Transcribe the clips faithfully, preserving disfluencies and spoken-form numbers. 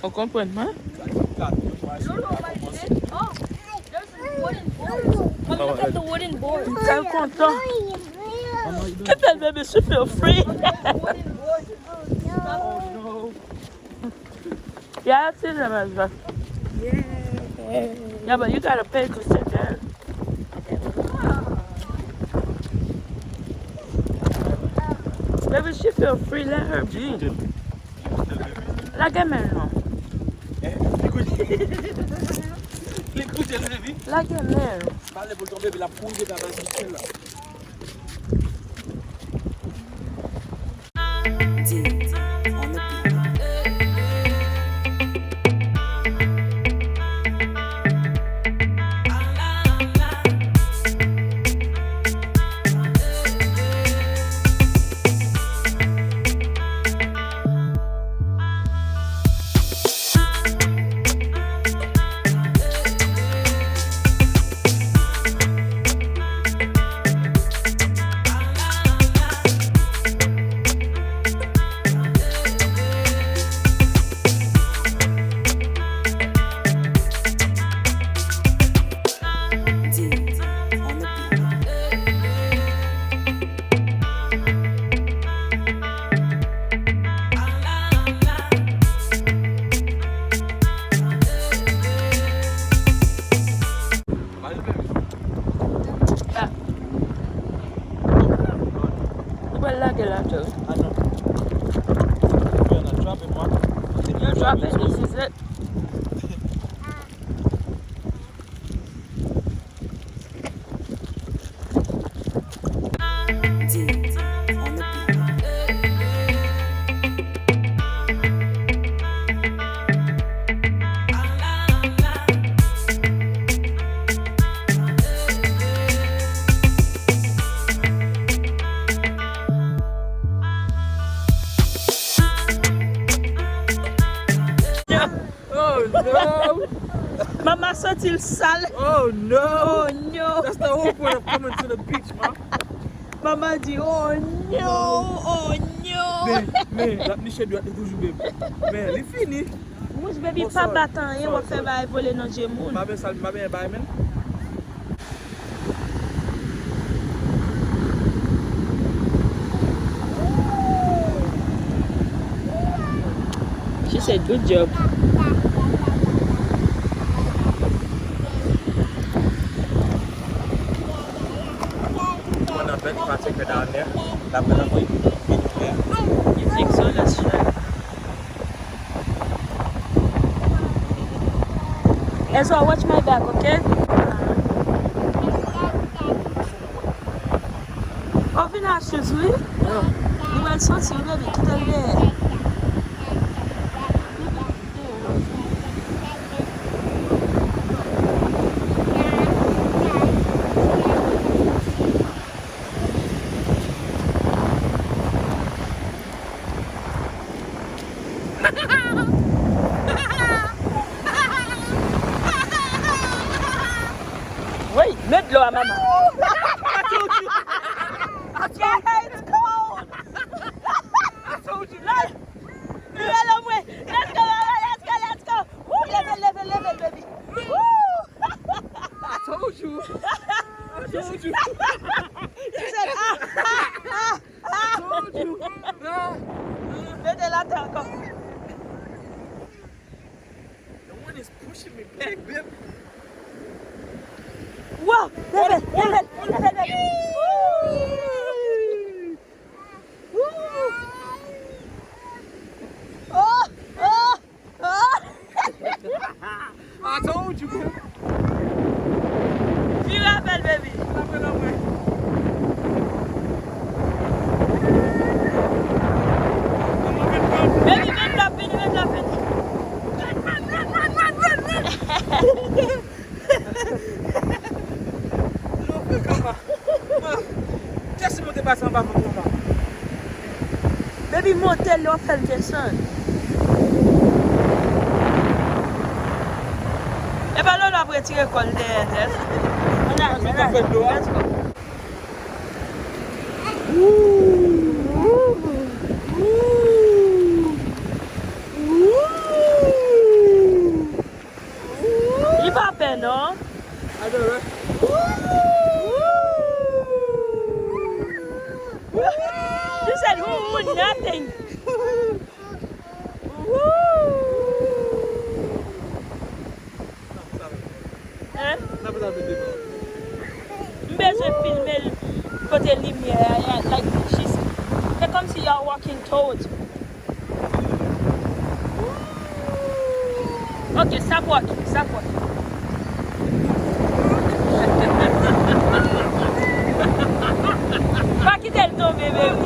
Ou konprann mwen? Look at the wooden board. Mommy, look at the wooden board. Mwen kontan. Get that baby, she feel free. Yeah, I see them as well. Yeah. Yeah, but you gotta pay to sit there. Baby, she feel free. Let her be. Lage men l non. Li koute l, li koute l, li koute l, li koute l. Lage men l. Pale pou l tonbe, epi l ap kouri depi avè l sou chèz la. Ou pral lage l atè wi. You drop it, this is it. Oh no! Mama santi l sal. Oh no! Oh no! That's the whole point of coming to the beach, ma. Mama di, oh no! Oh no! Men, men, l ap niche dwat li toujou, baby. Men, li fini. Wouch, baby, pa bat anyen, w ap fè bagay vole nan je moun. M pa ben sal, m pa ben bay, men. She said, good job. One of it, if I take her down there, that will be. You think so? Let's try. Ezra, watch my back, okay? Oh, vin a shoes, wi. Li wè l santi, wi, baby, kite l dèyè. Woy, met dlo a, manman. I told you. I told you. Yeah, it's cold. I told you. Let's go, let's go, let's go. Woo, leve, leve, leve, baby. Woo. I told you. I told you. She said, ah, ah, ah, ah. I told you. Ah. Mete l atè ankò. The one is pushing me back, baby. Wow, leve, leve, leve, leve. Woo. Woo. Oh, oh, oh. I told you, bro. Vire avè l, baby. Vire avè l, mwen. Baby, menm lè w vini, menm lè w vini. Lè w fè kama. Kiyès ki monte pase anba vant mwen la? Baby, monte lè w fè l desann. E pa lè w ap retire kò l dèyè tèt. Let's go. Li pa pè non. She said, "Ooh, nothing." Hein? M bezwen filme l kote limyè a, like, she's, se kòmsi y'all walking towards me. Ok, stop walking, stop walking. Pa kite l tonbe, baby.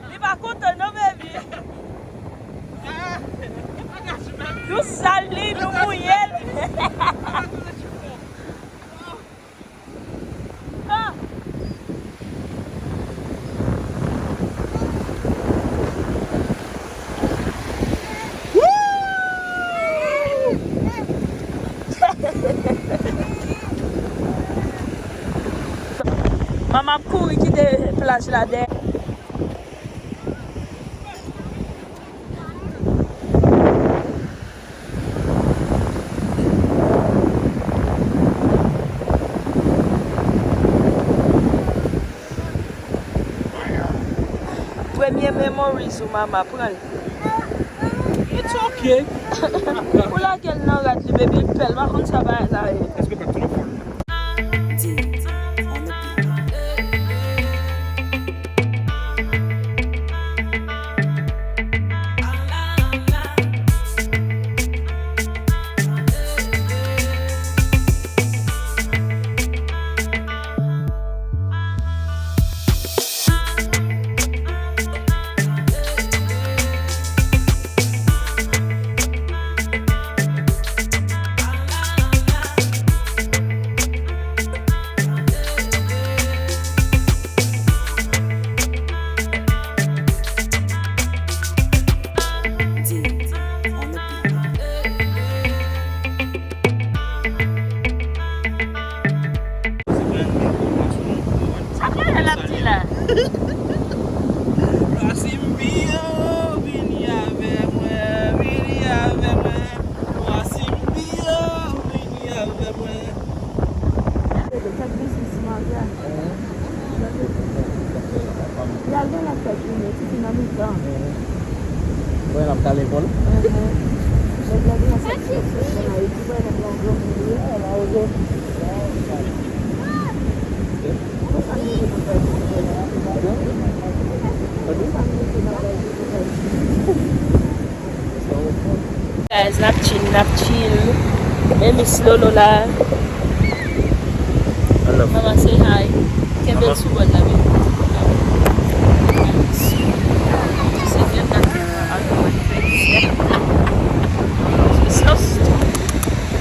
Li pa kontan non, baby. Nou sal li, nou mouye l. Ah. Manman ap kouri kite plaj la dèyè. Premye memories ou, mama, pran l. It's okay. Ou lage l nan rad li, baby, l pè l, pa konn sa bagay la ye. Èske w pa t telefòn? Sa k genyen l ap di la? Lwa Simbi yo, vini avè mwen, vini avè mwen. Lwa Simbi yo, vini avè mwen. Sa k gen sou Maria? Yal nan lafèt vini, tifi nan mitan. Mwen ap kale vòl. Nèg la gen yon sèt sèt sèt an Ayiti, mwen menm nan granmoun li ye. Konsa m mete nan kay li pou fè la. Konsa m mete nan kay li pou fè la. Guys, n ap chill, n ap chill. E Miss Lolo la. Hello. Mama, say hi. Kenbe l sou bòd la, baby. Say hi.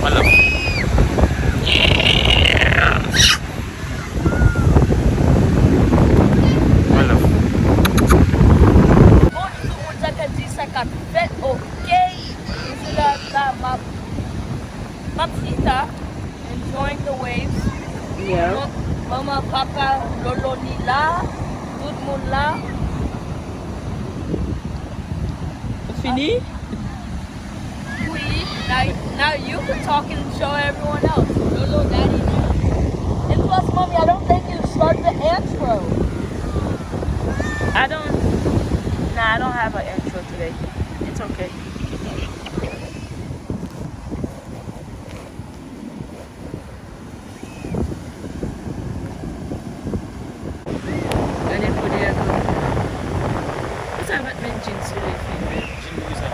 Hello. Yeah. Manman, papa, Lolo ni la, tout moun la. Fini? Oui, now, now you can talk and show everyone else. Lolo, daddy, now. And plus, mommy, I don't think you start the intro. I don't, nah, I don't have an intro today. It's okay. Gade po dèyè granmoun nan. Poukisa yo pa t met jeans sou li, fi? Jeans poukisa?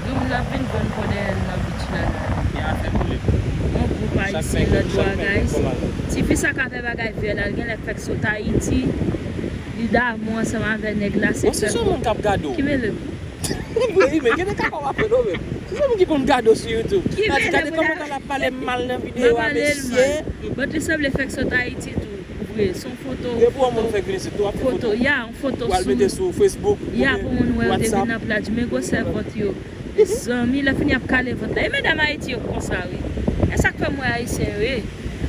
Granmoun nan ap vin vann po dèyè l nan beach la la. Gen afè pou li. Yon gwoup ayisyen nan dwa, guys. Tifi sa ka fè bagay vyòl, l genlè fèk sot Ayiti. Li damou ansanm avè nèg la, se. Bon, si se yon moun k ap gade w. Ki mele m? Wi, men gen de ka w ap fè nou menm. Si se moun ki konn gade w sou YouTube. Ki mele m? Gade kòman w ap pale m mal nan videyo a, mesye. But li sanble fèk sot Ayiti tou, vre. Se yon foto. Depi yon moun fèk vin isit tou, w ap fè foto. Ya, yon foto sou. W al mete sou Facebook, ya, pou moun wè yo te vin nan plaj. Men gwosè vant yo. Zanmi, lè fini ap kale vant la. E medam Ayiti yo konsa, wi. E sa k fè m wè ayisyen yo ye.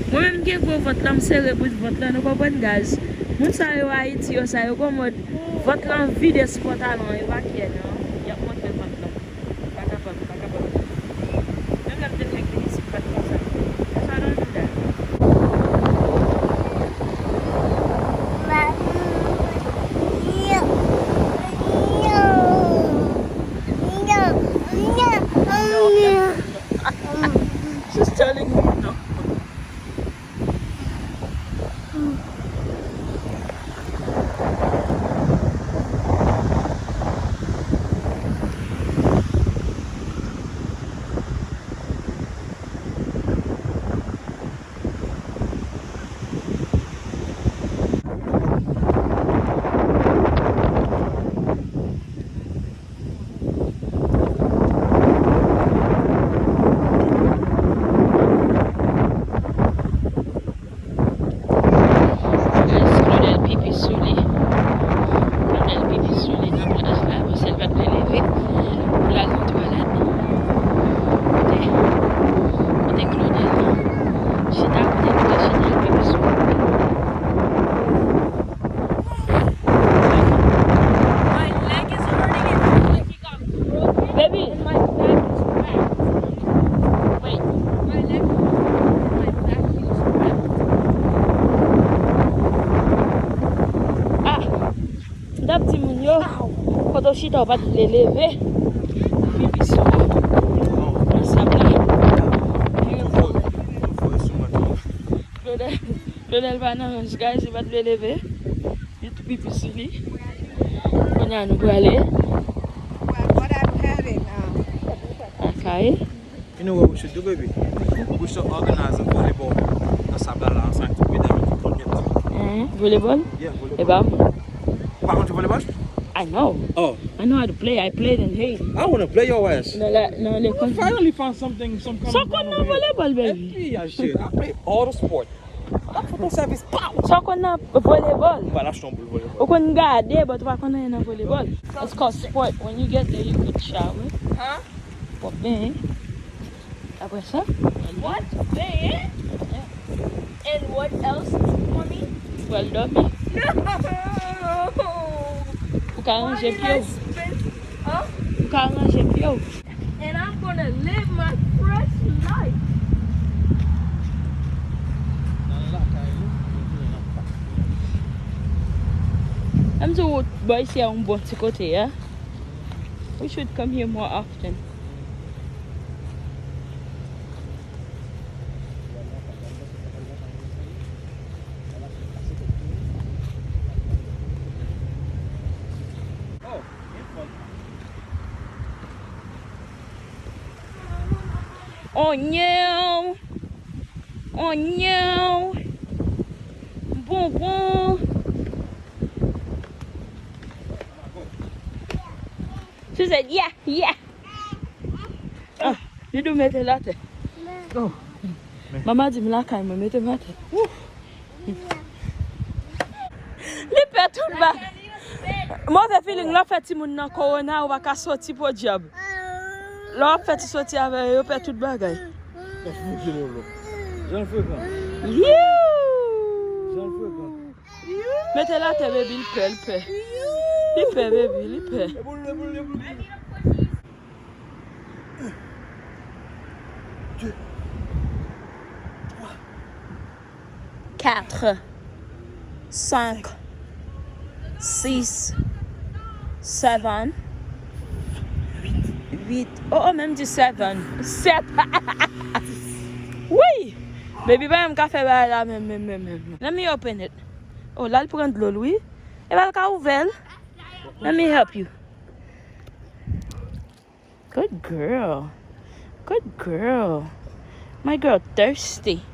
Mwen menm m gen gwo vant la, m sere bout vant la, nou konprann, guys. Moun sa yo Ayiti yo, sa yo gon mòd vant lan vide sou pantalon, yo pa care, non. Y ap montre vant lan. Pa kapab, pa kapab. Menm lè m te fèk vin isit, m pa t konsa. That's why I don't do that. She's telling me no. Guys, Claudel pipi sou li. Claudel pipi sou li nan plaj la, paske l pa t vle leve pou l al nan twalèt. Kote, kote Claudel nan? Chita kote Claudel chita, l pipi sou li. My leg is hurting. It feels like it got broken. Baby. And my back is wrapped. Wait. My leg is hurting. My back is wrapped. Ah. M t ap di moun yo, kote w chita, w pa t vle leve. Pipi sou ou. Nan sab la. Claudel, Claudel pa nan ranj, guys, li pa t vle leve. Li tou pipi sou li. Kounye a nou prale. What, what I'm having, um, Akay. You know what we should do, baby? We should organize a volleyball nan sab la, la, ansanm ak tout medam yo ki konn met. Hein? Volleyball? Yeah, volleyball. E pa bon. Ou pa konn jwe volleyball? I know. Oh. I know how to play. I played in Haiti. I wanna play your ass. Nan la, nan lekòl. We finally found something, some kind of volleyball, baby. Every year, shit. I play all the sport. Sa w konn nan volleyball? M pral achte yon boul volleyball. Ou konn gade, but ou pa konn anyen nan volleyball. It's called sport. When you get there, you could shower. Hein? W ap benyen. Apre sa? What? Benyen? Yeah. And what else, mommy? Ou pral dòmi. No! Ou ka ranje pye w. Huh? Ou ka ranje pye w. And I'm gonna live my fresh life. Nan lakay ou, ou tounen nan pak. Menm si w bò isi a yon bon ti kote, yeah? We should come here more often. Onyon! Onyon! Bonbon! She said, yeah, yeah. Ah, li di w mete l atè. Oh. Manman di m lakay mwen, mete m atè. Li pè tout bagay. Move feeling, lè w fè timoun nan kowona, ou pa ka soti podyab. Lè w ap fè ti soti avè yo, yo pè tout bagay. Jan l frekan. Jan l frekan. Yoo! Mete l atè, baby, li pè, li pè. Li pè, baby, li pè. Quatre, cinq, six, seven, huit. Oh, oh, menm di seven. Sept. Wi! Baby, pa menm ka fè bagay la menm, menm, menm, menm. Let me open it. Oh, la l pran dlo l, wi. E pa l ka ouvè l. Let me help you. Good girl. Good girl. My girl thirsty.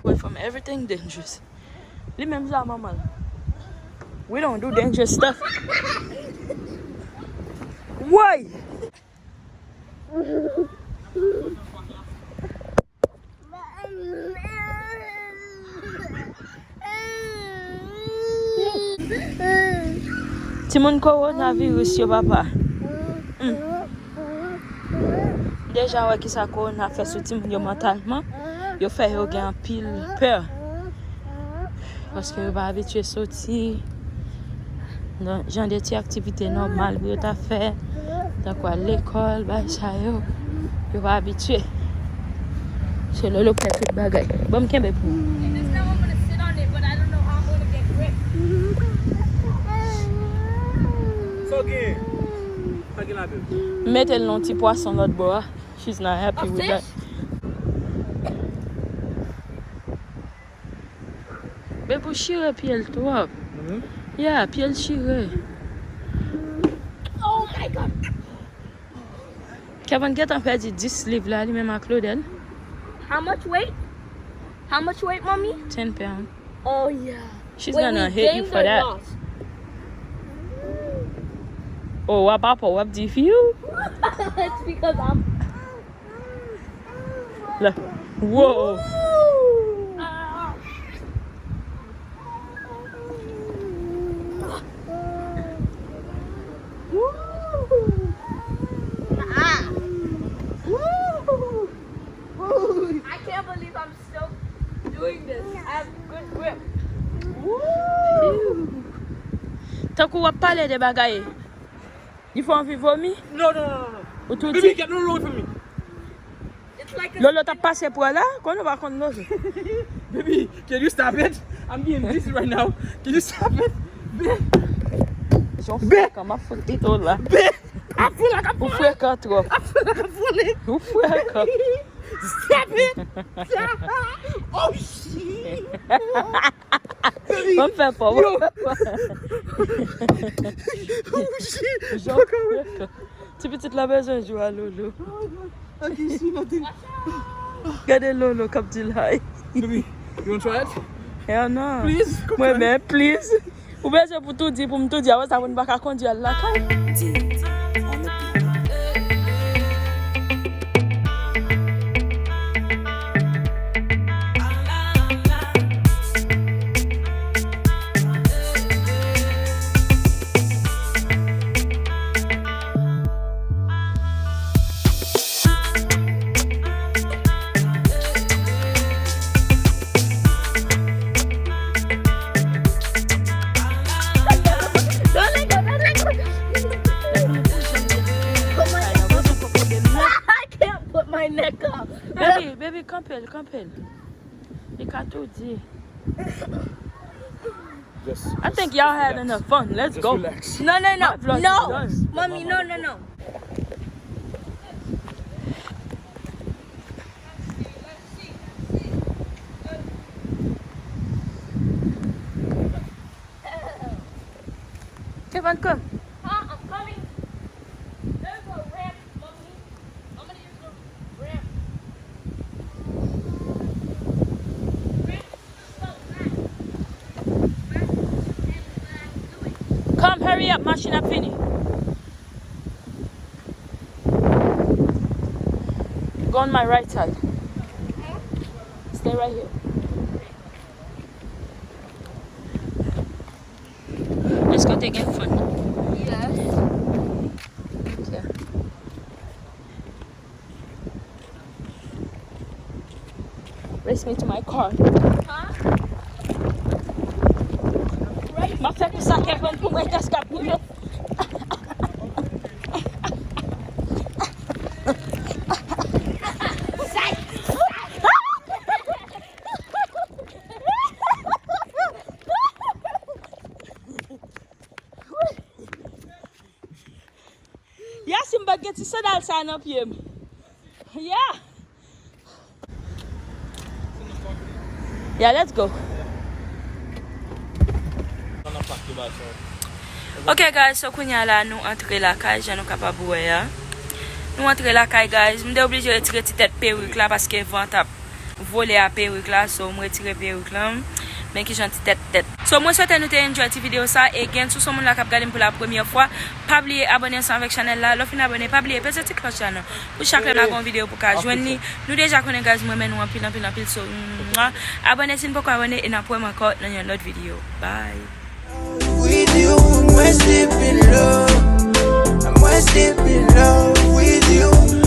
Away from everything dangerous. Li menm jan manman l. We don't do dangerous stuff. Woy! Timoun kowonaviris yo, papa. Hmm. Deja wè kisa kowona fè sou timoun yo mantalman. Yo fè yo gen anpil pè. Paske yo pa abitye soti nan jan de ti aktivite nòmal pou yo ta fè, tankou al lekòl, bagay sa yo, yo pa abitye. Se Lolo k fè tout bagay. Ban m kenbe pou ou. Sa w gen? Sa w gen ladan l? M mete l nan ti pwason lòt bò a. She's not happy with that. Bebe, ou chire pye l twòp. Yeah, pye l chire. Oh my God! Kevin gentan pèdi dis liv la, li menm ak Claudel. How much weight? How much weight, mommy? Ten pound. Oh, yeah. She's gonna hate you for that. Oh, w ap apa, w ap di, "Fiu." It's because I'm La. Wow. I can't believe I'm still doing this. I have good grip. Tankou w ap pale de bagay. Li fè w anvi vomi? No, no, no, no, no. Ou tou di? Baby, get Lolo away from me. Lolo t ap pase pran la? Konnen w pa konn Lolo. Baby, can you stop it? I'm being busy right now. Can you stop it? Jan w fè kan m ap fout pito la. Ou frekan twòp. Ou frekan. Stop it! Stop! Oh, shit! Ban m fè pa w. Yo! Oh, shit! Jan w frekan. Ti pitit la bezwen jwe a Lolo. Ok, si, nothing. Gade Lolo k ap di l hi. Baby, you wanna try it? Hell no. Please, come try it. Mwen, men, please. Ou bezwen pou tou di, pou m tou di, apre sa, moun pa ka kondwi al lakay. Don't let go, don't let go. Put my neck up. I can't put my neck up. Baby, baby, kanpe l, kanpe l. Li ka tou di. Just, I think y'all having a fun. Let's go. Relax. No, no, no. No. Mommy, no, no, no. Kevin, come. Huh? I'm coming. There's a ramp, mommy. I'm gonna use the ramp. Ramp. Come, hurry up, machin ap fini. Go on my right side. Stay right here. Èske w te gen fun? Yes. Ok. Race me to my car. Huh? Mwen fè kou sa Kevin pou mwen, kès k ap boule. Ya, si m pa t gen ti sandal sa nan pye m. Ya. Ya, let's go. Ok, guys, so kounye a la, nou antre lakay, jan nou kapab wè a. Nou antre lakay, guys. M te oblije retire ti tèt perik la paske van t ap vole a perik la, so m retire perik lan. Men kijan ti tèt tèt. So, mwen swete nou te enjoy ti videyo sa, e gen sou son moun la k ap gade m pou la premyè fwa, pa bliye abòne ansanm avèk chanèl la. Lè w fin abòne, pa bliye peze ti klòch la non. Pou chak lè m lage yon videyo pou ka jwenn li. Nou deja konnen, guys, mwen renmen nou anpil, anpil, anpil. So, mwa, abòne si n poko abòne, e n ap wè m ankò nan yon lòt videyo. Bye. With you, I'm way deep in love. I'm way deep in love with you.